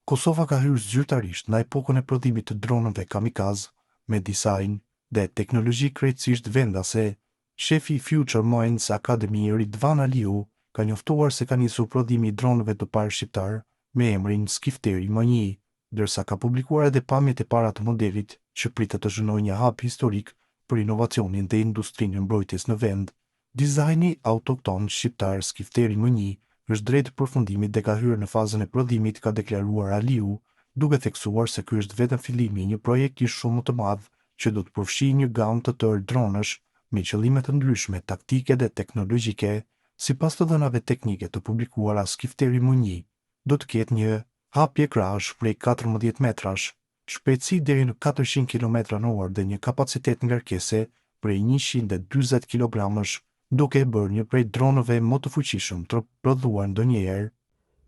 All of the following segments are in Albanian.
Kosova ka hyrë zyrtarisht në epokën e prodhimit të dronëve kamikaz me dizajn dhe teknologji krejtësisht vendase. Shefi i Future Minds Academy, Ridvan Aliu, ka njoftuar se ka nisur prodhimi i dronëve të parë shqiptarë me emrin Skifteri M një, ndërsa ka publikuar edhe pamjet e para të modelit që pritet të shënojë një hap historik për inovacionin dhe industrinë e mbrojtjes në vend. Dizajni autokton shqiptar Skifteri M një është drejt përfundimit dhe ka hyrë në fazën e prodhimit, ka deklaruar Aliu, duke theksuar se ky është vetëm fillimi i një projekti shumë më të madh që do të përfshijë një gamë të tërë dronësh me qëllime të ndryshme taktike dhe teknologjike. Sipas të dhënave teknike të publikuara Skifteri M një do të ketë një hapje krahësh prej 14 metrash, shpejtësi deri në 400 kilometra në orë dhe një kapacitet ngarkese prej 140 kilogramësh, duke e bërë një prej dronëve më të fuqishëm të prodhuar ndonjëherë.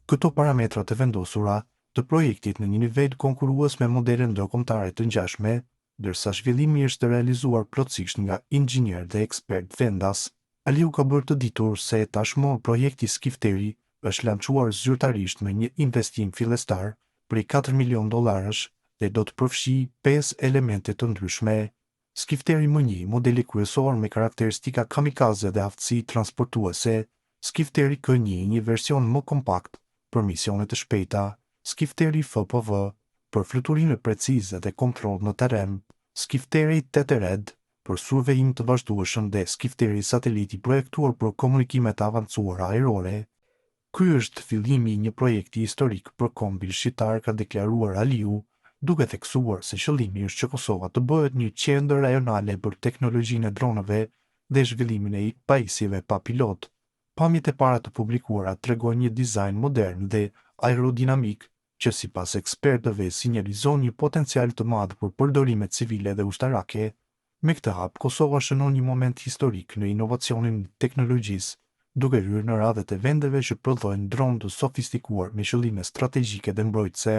Këto parametra të vendosura të projektit në një nivel konkurrues me modele ndërkombëtare të ngjashme, ndërsa zhvillimi është realizuar plotësisht nga inxhinierë dhe ekspertë vendas. Aliu ka bërë të ditur se tashmë projekti Skifteri është lançuar zyrtarisht me një investim fillestar prej 4 milion dollarësh dhe do të përfshijë 5 elemente të ndryshme. Skifteri M1, modeli kryesor me karakteristika kamikaze dhe aftësi transportuese, Skifteri K1, një version më kompakt për misione të shpejta, Skifteri FPV për fluturime precize dhe kontroll në terren, Skifteri Tethered për survejim të vazhdueshëm dhe Skifteri satelit i projektuar për komunikime të avancuara ajrore. Ky është fillimi i një projekti historik për kombin shqiptar, ka deklaruar Aliu, duke theksuar se qëllimi është që Kosova të bëhet një qendër rajonale për teknologjinë e dronëve dhe zhvillimin e pajisjeve pa pilot. Pamjet e para të publikuara tregojnë një dizajn modern dhe aerodinamik që sipas ekspertëve sinjalizon një potencial të madh për përdorime civile dhe ushtarake. Me këtë hap, Kosova shënon një moment historik në inovacionin e teknologjisë, duke hyrë në radhët e vendeve që prodhojnë dronë të sofistikuar me qëllime strategjike dhe mbrojtëse.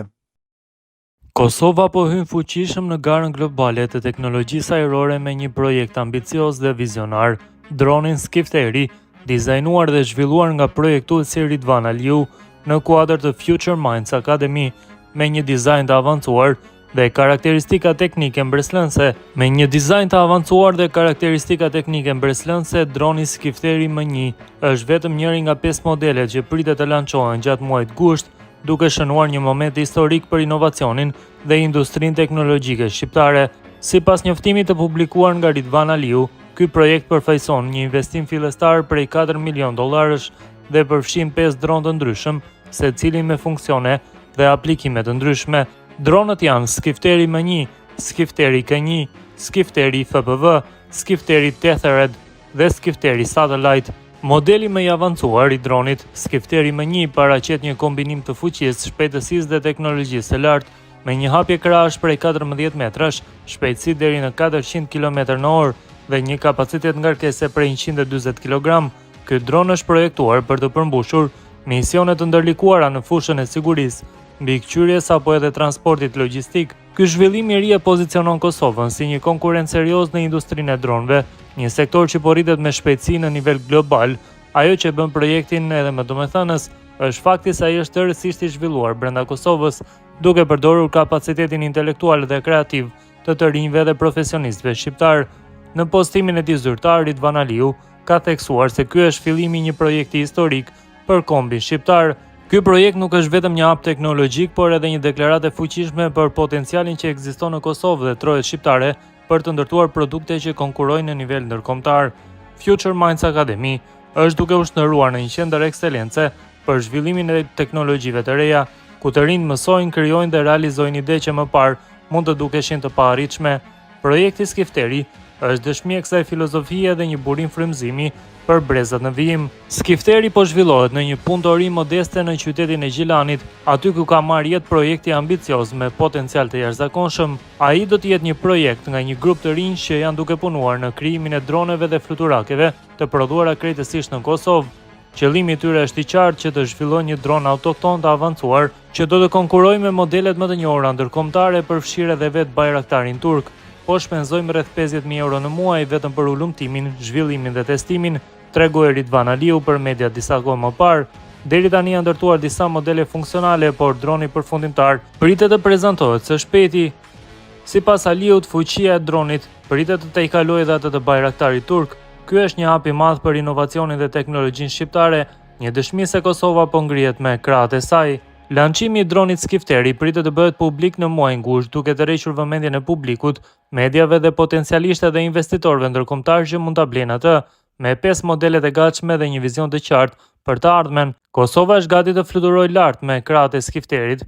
Kosova po hyn fuqishëm në garën globale të teknologjisë ajrore me një projekt ambicioz dhe vizionar, dronin Skifteri, dizajnuar dhe zhvilluar nga projektuesi Ridvan Aliu në kuadër të Future Minds Academy, me një dizajn të avancuar dhe karakteristika teknike mbresëlënëse. Me një dizajn të avancuar dhe karakteristika teknike mbresëlënëse, droni Skifteri M1 është vetëm njëri nga 5 modelet që pritet të lançohen gjatë muajit gusht, duke shënuar një moment historik për inovacionin dhe industrinë teknologjike shqiptare. Sipas njoftimit të publikuar nga Ridvan Aliu, ky projekt përfaqëson një investim fillestar prej 4 milion dollarësh dhe përfshin 5 dronë të ndryshëm, secili me funksione dhe aplikime të ndryshme. Dronët janë Skifteri M1, Skifteri K1, Skifteri FPV, Skifteri Tethered dhe Skifteri Satellite. Modeli më i avancuar i dronit, Skifteri M1 paraqet një kombinim të fuqisë, shpejtësisë dhe teknologjisë së lartë, me një hapje krahësh prej 14 metrash, shpejtësi deri në 400 km në orë dhe një kapacitet ngarkese prej 140 kg. Ky dron është projektuar për të përmbushur misione të ndërlikuara në fushën e sigurisë, mbikëqyrjes apo edhe transportit logjistik. Ky zhvillim i ri e pozicionon Kosovën si një konkurrent serioz në industrinë e dronëve, një sektor që po rritet me shpejtësi në nivel global. Ajo që e bën projektin edhe më domethënës është fakti se ai është tërësisht i zhvilluar brenda Kosovës, duke përdorur kapacitetin intelektual dhe kreativ të të rinjve dhe profesionistëve shqiptarë. Në postimin e tij zyrtar, Ridvan Aliu ka theksuar se ky është fillimi i një projekti historik për kombin shqiptar. Ky projekt nuk është vetëm një hap teknologjik, por edhe një deklaratë e fuqishme për potencialin që ekziston në Kosovë dhe trojet shqiptare për të ndërtuar produkte që konkurrojnë në nivel ndërkombëtar. Future Minds Academy është duke u shndërruar në një qendër ekselence për zhvillimin e teknologjive të reja, ku të rinjtë mësojnë, krijojnë dhe realizojnë ide që më parë mund të dukeshin të paarritshme. Projekti Skifteri është dëshmi e kësaj filozofie dhe një burim frymëzimi për brezat në vijim. Skifteri po zhvillohet në një punëtori modeste në qytetin e Gjilanit, aty ku ka marrë jetë projekti ambicioz me potencial të jashtëzakonshëm. Ai do të jetë një projekt nga një grup të rinjsh që janë duke punuar në krijimin e droneve dhe fluturakeve të prodhuara krejtësisht në Kosovë. Qëllimi i tyre është i qartë që të zhvillojnë një dron autokton të avancuar që do të konkurrojë me modelet më të njohura ndërkombëtare, përfshirë edhe vetë Bajraktarin turk. Po shpenzojmë rreth 50.000 euro në muaj vetëm për hulumtimin, zhvillimin dhe testimin, tregoi Ridvan Aliu për media disa kohë më parë. Deri tani janë ndërtuar disa modele funksionale, por droni përfundimtar pritet të prezantohet së shpejti. Sipas Aliut, fuqia e dronit pritet të tejkalojë edhe atë të Bajraktarit turk. Ky është një hap i madh për inovacionin dhe teknologjinë shqiptare, një dëshmi se Kosova po ngrihet me krahët e saj. Lançimi i dronit Skifteri pritet të bëhet publik në muajin gusht, duke tërhequr vëmendjen e publikut, mediave dhe potencialisht edhe investitorëve ndërkombëtarë që mund ta blejnë atë. Me pesë modelet e gatshme dhe një vizion të qartë për të ardhmen, Kosova është gati të fluturojë lart me krahët e Skifterit.